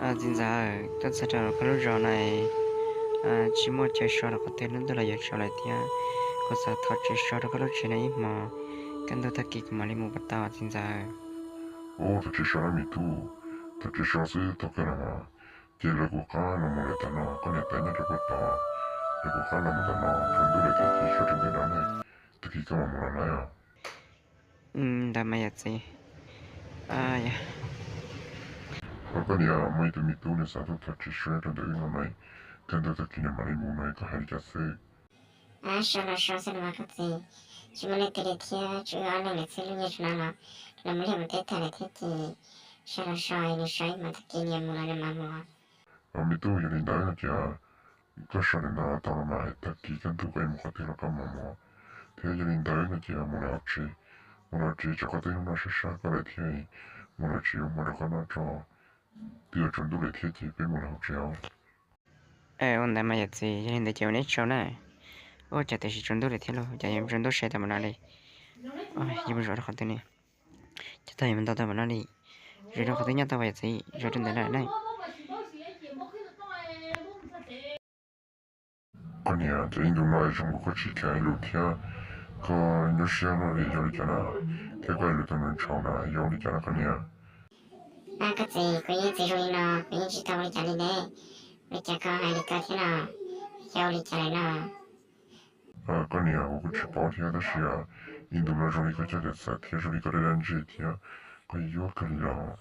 Txiv ntxawm, tuaj txog rau koj lub zos no, tsis muaj chaw so rau qhov twg, lub ntuj los yuav tsaus lawm thiab. Kuv xav thov tsev so rau koj lub tsev no ib hmos, kaj ntug tag kis kuv mam li mus puas tau txiv ntxawm? Ua, thov tsev so na me tub, thov tsev so xwb tau kawg los mas. Ces lawv kuv qab los mus lawm tam no, koj niam tais nyob rau puag tod, lawv kuv qab los mus tam no, tsaus ntuj lawm thiab ces so rau ntawm no ne, tag kis koj mam mus los lawm os. Ntawd mas yawm txiv. Koj niam, muaj ib tug me tub nws xav tuaj thov tsev so rau ntawm wb no mas, kaj ntug tag kis nws mam li mus no, koj hais li cas xwb? So los so xwb los mas koj txiv, tsis muaj leej twg li thiab, tsuas wb ob leeg lawm xwb, lub nyiaj tso no los lawv muab liaj mus teb tag lawm thiab ces so los so, nws so ib hmos tag kis nws yuav mus los nws mam mus. Me tub, yog li ntawd no ces koj so ntawm no tau los mas, tag kis kaj ntug koj yuav mus qhov twg los koj mam mus. Thiab yog li ntawd no ces mus lawm hauv tsev, mus lawm hauv tsev tsam koj twb noj sab sab koj lawm thiab, mus lawm tsev ua hmo rau koj noj tso, twb yuav tsaus ntuj lawm thiab ces peb mus lawm hauv tsev os. Ua ntawd mas yawm txiv, yog li ntawd ces ua neb tsaug na. Ua cas tiam sis tsaus ntuj lawm thiab lauj, cas yuav tsaus ntuj sai tau npaum no li? Yuav mus zov rau qhov twg ne? Cas tau yuav mus ntau tau npaum no li? Zov rau qhov twg nyob tau mas yawm txiv, zov rau ntawm no ne. Koj niam, ces ib ntu no zoo nkaus koj tsis kam hais lus thiab, koj nyuaj siab no li yog li cas na? Thiab koj hais lus tau ntshaus na yog li cas na koj niam? Koj txiv, kuv yeej txiv zoo li no, kuv yeej tsis tau ua li cas li ne. Ua li cas koj hais li ko thiab no? Yog ua li cas lawm no? Koj niam, kuv kuj tsis paub thiab tab sis ib ntu no zoo li koj coj tawm xaws thiab zoo li koj daj daj ntseg thiab, koj yuav kawg li los.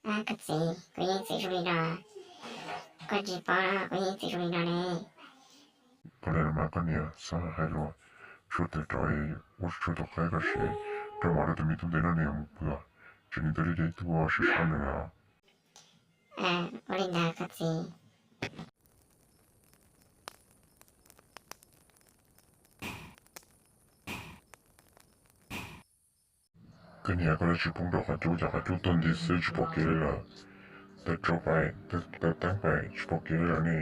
Koj txiv, kuv yeej txiv zoo li no, koj tsis paub, kuv yeej txiv zoo li no ne. Koj niam, koj niam txhob hais lus, tshuav tus rau, ua tshuav tus qab koj siv, rau mam rau tus me tub ntev no nws mus pw, tseem nws tus deb deb tuaj sib sab nws os. Ua li ntawd koj txiv. Koj niam, koj dab tsi poob rau qhov cub, cas qhov cub tuag nti xwb tsis pom kev li lawm. Tawm tso pais, tawm teeb pais tsis pom kev li lawm ne.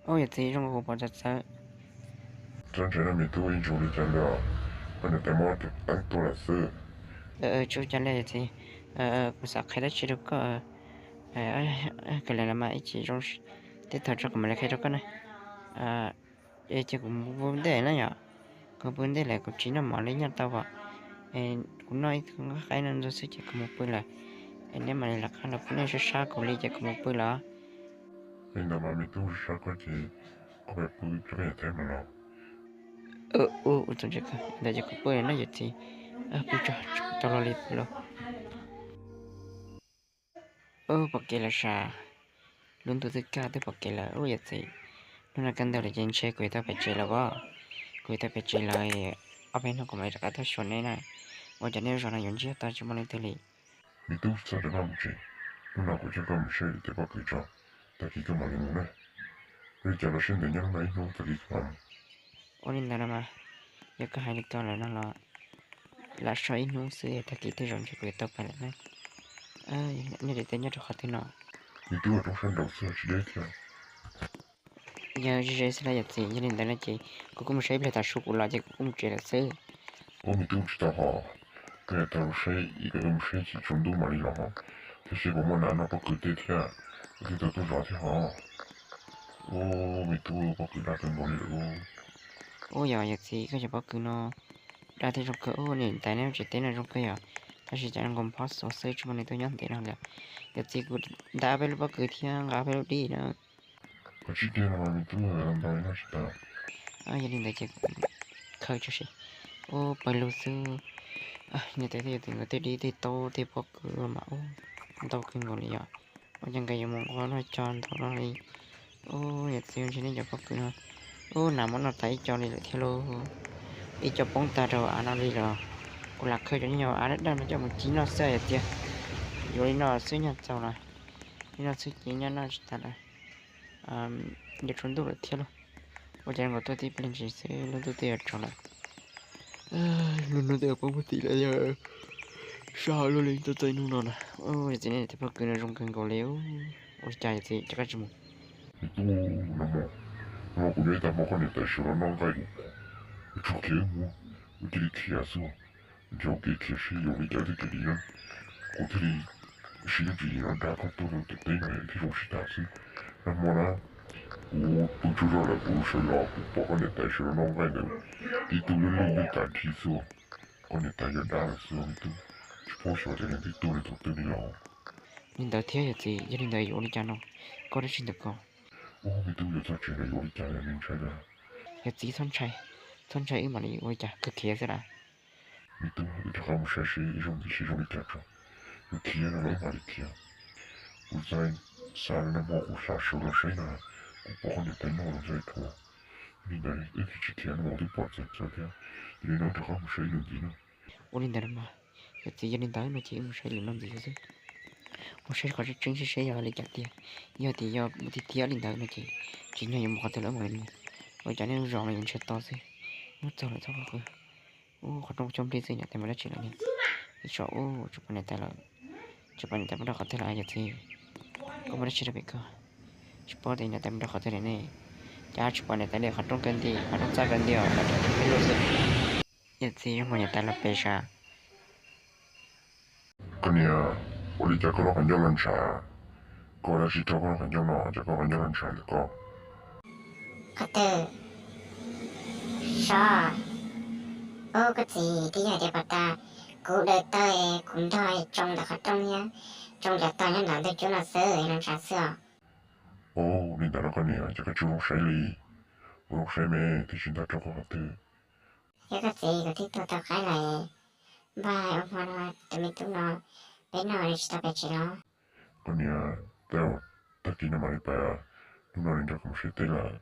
Ua yawm txiv, zoo nkaus kuv pom txawv txawv. Txhob ntshai no me tub, yeej tsis ua li cas li os, koj niam tais muab tus teeb tuag lawm xwb. Tsis ua cas li yawm txiv, kuv xav qhia dab tsi rau koj, kawg li los mas ib chim zoo tej thaum tso kuv mam li qhia rau koj na. Ces kuv mus pw ntej na yom, kuv pw ntej lawm kuv tsis noj mov li nyob tau as. Kuv noj ib tug nqaij qaib no ntxuag xwb ces kuv mus pw lawm. Es neb mam li lawv qab los pw, nej sab sab kuv li ces kuv mus pw lawm. Li ntawd mas me tub, sab koj ces koj pais pw rau koj niam tais mas los. Ua txaus ntshai kawg, ntawd ces kuv pw lawm na yawm txiv. Pw tso, tsis pw tau los li pw los. Ub, pom kev lawm sas, lub ntuj twb kaj twb pom kev lawm ub yawm txiv. Hnub no kaj ntug lawm ces ntshe kuv yuav tau pem tsev lawm as. Kuv yuav tau pem tsev lawm, ob peb hnub kuv mam li rov qab tuaj xyuas neb na. Ua cas neb lub zos no yuav ntsiag to tsis muaj leej twg li? Me tub, txhob rov qab mus tsev, hnub no kuv coj koj mus saib tias pob kws tso, tag kis koj mam li mus na. Ua li cas los seb ntev nyob hnub no ib hnub tag kis koj mam mus. Ua li ntawd no mas, yog koj hais li ko lawm no los lam so ib hnub xwb tag kis tej zaum ntshe kuv yuav tau pais lawm na. Nej daim teb nyob rau qhov twg no? Me tub, roob sab nraud xwb tsis deb thiab. Yog ze ze xwb los yawm txiv, yog li ntawd no ces kuv kuj mus saib ib pliag tas su kuv los ces kuv kuj mus tsev lawm xwb. Ub me tub, tsis tau hos, koj yuav tau saib ib, koj mus saib tsis tsaus ntuj mam li los hos, thiab seb puas muaj nas noj pob kws tej thiab, koj thiaj tau tuaj zov thiab hos. Ub me tub, pob kws daj kawg nkaus li lawm. Ub yog yawm txiv, koj cov pob kws no daj thiab zoo kawg ub, niam tais neb tsev teb no zoo kawg yom, tab sis cas nkaus phob xuav xwb tsis muaj neeg tuaj nyob ntev no li. Yawm txiv, kuv ntaus peb lub pob kws thiab nqa peb lub dib na. Koj tsis kiag no mas me tub, ntau li no tsis tau. Yog li ntawd ces khaws tso seb. Ub, pawg lug xwb. Niam tais thiab yawm txiv nkawd tej dib tej taub tej pob kws mas ub, ntau kawg nkaus li yom. Ua cas nkawd yuav mus nqa noj co ntau no li. Ub, yawm txiv, ntshe nej cov pob kws no, ub, nas muab noj tas ib co li lawm thiab lauj. Ib co poob tag rau av no li lawm. Kuv lam khaws cov nyuag av daj daj no coj mus ci noj xwb yawm txiv. Yuav li no xwb nyob txaus lawm. Li no xwb ces nyob noj tsis tas lawm. Yuav tsaus ntuj lawm thiab lauj. Ua cas nkawd tuaj tib pliag ntsis xwb lub ntuj twb yuav tsaus lawm. Lub hnub twb yuav poob puag tim lawm, sab hauv luaj li tuaj txog ib hnub no na. Yawm txiv, nej tej pob kws no zoo kawg nkaus li. Ua li cas yawm txiv, cas koj tsis mus? Me tub, no mas, no kuv nyob ib tag hmo koj niam tais sawv los noj nqaij kuv, kuv tsuas khiav mus, kuv cia li khiav xwb. Nrhiav kev khiav seb yuav ua li cas thiaj khiav dim na, kuv thiaj li Tab sis yeej tsis yog dab koj tuaj rau tom teb no thiaj zoo sib tham xwb. Nag hmo na, kuv pw tsaug zog lawm kuv sawv los kuv pom koj niam tais sawv los noj nqaij ntawd, tib tug lwj lwj lwj tas dhi xwb. Koj niam tais yog dab lawm xwb me tub, tsis paub xyov tias nws twb tuag li thaum twg li los. Li ntawd thiab yawm txiv, yog li ntawd yuav ua li cas no? Koj dab tsi ntawm koj? Ub me tub, yuav txog tsev lawm yuav ua li cas li, ntshai lawm. Yawm txiv, txhob ntshai, txhob ntshai, wb mam li ua li cas, kawg khiav xwb lawm. Me tub, wb rov qab mus saib seb ib zaug ntxiv seb zoo li cas tso. Yuav khiav no los wb mam li khiav. Kuv txawm xav nag hmo kuv xav sawv los saib no, kuv pom koj niam tais noj los txawm dhuav. Yog li ntawd wb thiaj tsis khiav no mas twb pom txawv txawv thiab. Yog li no wb rov qab mus saib ib zaug ntxiv no. Ua li ntawd los mas, yawm txiv, yog li ntawd no ces wb mus saib ib zaug ntxiv xwb. Mus saib qhov tseeb tseeb seb seb yog li cas tiag. Yog tias yog mus tiag tiag li ntawd no ces tsis nyog yuav mus qhov twg lawm mas li. Ua cas nej lub zos no yuav ntshiab to xwb. Mus txog lawm txhob qw. Ub, qhov rooj coob nplij xwb, niam tais muaj dab tsi lawm ne? Ib tsam ub, tsis pom niam tais lawm. Tsis pom niam tais mus rau qhov twg lawm yawm txiv? Koj muaj dab tsi rau pem koj? Tsis paub tias niam tais mus rau qhov twg lawm ne. Cas tsis pom niam tais li, qhov rooj kaw nti, qhov rooj txaj kaw nti os, lawv daim teb loj xwb. Yawm txiv, yog muaj niam tais los pem sav. Koj niam, ua li cas koj lub qhov ncauj no ntshav? Koj ua dab tsi rau koj lub qhov ncauj no, cas koj qhov ncauj no ntshav ntawm koj? Qhov twg? Sov. Ub, koj txiv, twb yog hais tias pom tas kuv daws taw, kuv nrog tsoo ntawm qhov rooj thiab, tsoo cov tog nyob ntawm ntug cub no xwb, no ntshav xwb os. Ub, li ntawd los koj niam, ces koj tsis zoo saib li. Kuv zoo saib me, twb tsis ntog rau koj qhov twg. Yog koj txiv, kuv twb tuag tau qaib lawm. Npaj ua hmo no, tus me tub no peb noj li tsis tau pem tsev los. Koj niam, tag kis no mam li pais, hnub no nrog kuv mus saib teb lawm.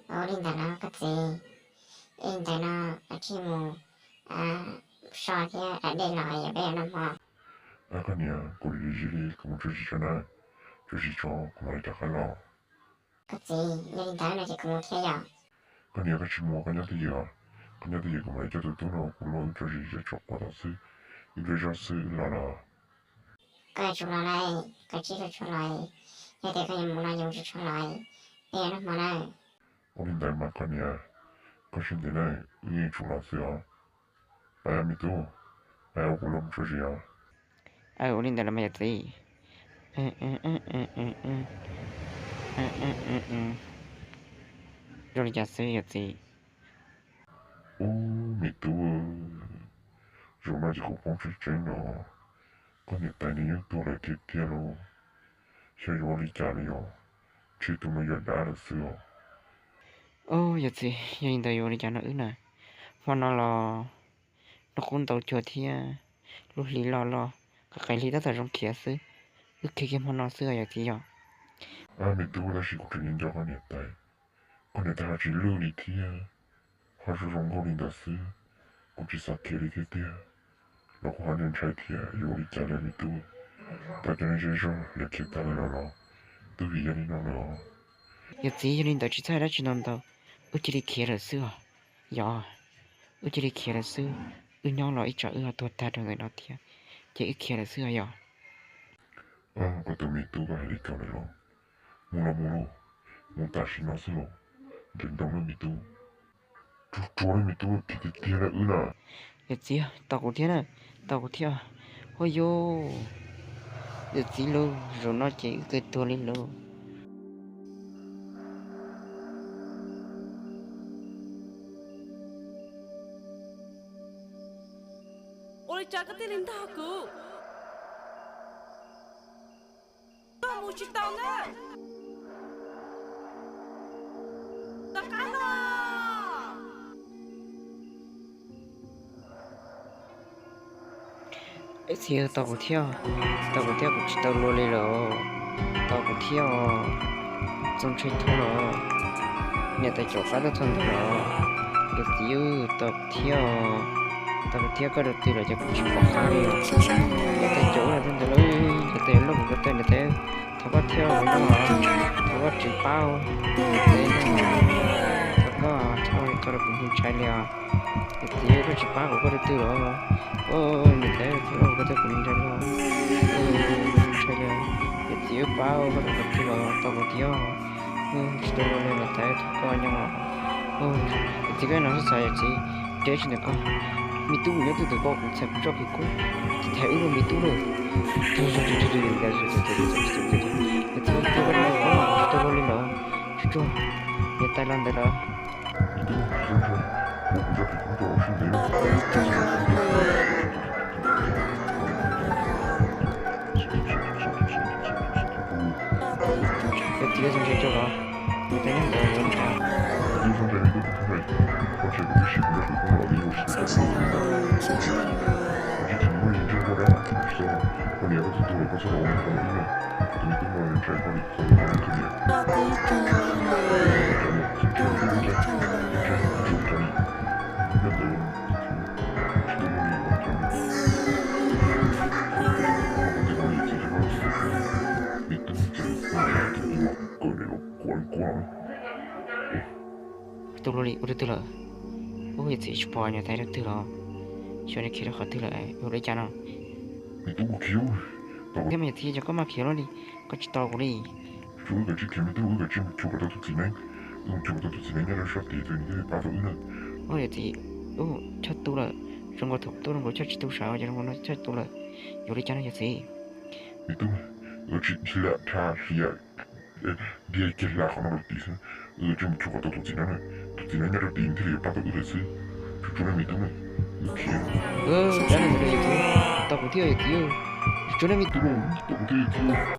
Ua li ntawd los koj txiv, ib ntawd no cia li mus so thiab da dej los yog peb yuav noj hmo. Koj niam, kuv lim lim zis li, kuv mus tso zis tso na, tso zis tso kuv mam li rov qab los. Koj txiv, yog li ntawd no ces kuv mus thiab yom. Koj niam, koj tsis mus, koj nyob twj ywm, koj nyob twj ywm kuv mam li coj tus tub no kuv luag wb tso zis tso quav tom xwb, ib pliag zog xwb wb los los. Koj yuav tsum los lawm, koj tsis tau tshua los, yog tias koj yuav mus no yuav tsum tshua los, peb yuav noj hmo na. Ua li ntawd mas koj niam, koj siab ntev na, wb yeej tsum los xwb os. Pab me tub, pab ua kuv luag mus tso zis os. Ua li ntawd los mas yawm txiv. Zoo li cas xwb yawm txiv? Ub, me tub, zaum no ces kuv poob tseeb tseeb no, koj niam tais nws yeej tuag lawm tiag tiag lauj. Xyov yuav ua li cas li os, ntshe tus no yog dab lawm xwb os. Ub, yawm txiv, yog li ntawd yuav ua li cas no wb na? Hmo no los noj qub ntaus cuag thiab, lub hli los los, qee hli tab tom zoo khiav xwb. Wb khiav kiag hmo no xwb os yawm txiv yom. Me tub, tab sis kuv tseem nco nco koj niam tais, koj niam tais ho tsis lwj li thiab, ho zoo zoo nkauj li ntawd xwb. Kuv tsis xav khiav li thiab tiag, los kuv ho ntshai ntshai thiab yuav ua li cas li me tub. Tau cov neeg zej zog lawv khiav tag lawm los los, twb vim yog li no lawm os. Yawm txiv, yog li ntawd tsis txhob hais dab tsi ntau ntau, wb cia li khiav lawm xwb os. Yog, wb cia li khiav lawm xwb, wb nyob los ib tsam wb ho tuag tag rau ntawm no thiab, ces wb khiav lawm xwb os yog. Koj tus me tub, koj hais li cas lawm los? Mus los mus lauj, mus tam sim no xwb lauj, nrees nroos nawb me tub. Tsuag tsuag nawb me tub, khiav tiag tiag nawb wb na. Yawm txiv, tos kuv thiab na, tos kuv thiab. Huaj yus, yawm txiv lauj, zaum no ces wb kawg tuag li lauj. Ua li cas koj thiaj li ntog kuv? Koj mus tsis tau na. Rov qab los. Txiv, tos kuv thiab, tos kuv thiab, kuv tsis tau luag li lawm. Tos kuv thiab os, txaus ntshai dhau lawm. Niam tais caum qab tuaj txog ntawd lawm. Yawm txiv, tos kuv thiab os, tos kuv thiab, koj rau twg lawm ces kuv tsis pom qab li os. Niam tais caum ub los txog ntawd lawm, niam tais yuav luaj kuv ko taw, niam tais, thov koj thiab os, thov koj tsis pab, thov koj, thov koj, koj rau kuv ntshai li os. Yawm txiv, koj tsis pab kuv, koj rau twg lawm? Niam tais, thov koj, koj rau kuv ntshai li os. Ntshai li, yawm txiv, pab koj rau kuv twg lawm, tos kuv thiab. Tsis tau luag li niam tais, thov koj nyob. Yawm txiv, koj no xav yawm txiv, deb tsis ntawm koj. Me tub, kuv nyob twg twg ko, kuv txhais kuv txoj kev kub, tsis txhais wb lub me tub lawm. Yog txiv, koj tsis tau luag li lawm, tsis tsuag, niam tais los ntawd lawm. Yog txiv, yog txiv ntse tso los, niam tais nyob ntawd los ntag. Tus hluas li ua rau twg lawm? Ub, yog txiv tsis pom niam tais rau twg los? Xyov nws khiav rau qhov twg lawm, ua li cas no? Thiab mas yog txiv, yog koj mas khiav los li, koj tsis tos kuv li. Ub, yog txiv, ub, choj tu lawm, zoo nkaus thaum tuaj zoo nkaus choj tsis tu sav, ua cas zoo nkaus no choj tu lawm, yuav li cas no yog txiv? Me tub, wb tsis hla dhia, hla dhia kiag hla qhov no rau tim xwb, wb tsis mus chua kom tau tus txiv neeb na, tus txiv neeb nyob rau tim thiaj li yuav pab tau wb lawm xwb. Tsuag tsuag na me tub na, wb khiav. Dab neeg ntawd yog txiv, tau kuv thiab yog txiv, tsuag tsuag na me tub, tau kuv thiab yog txiv.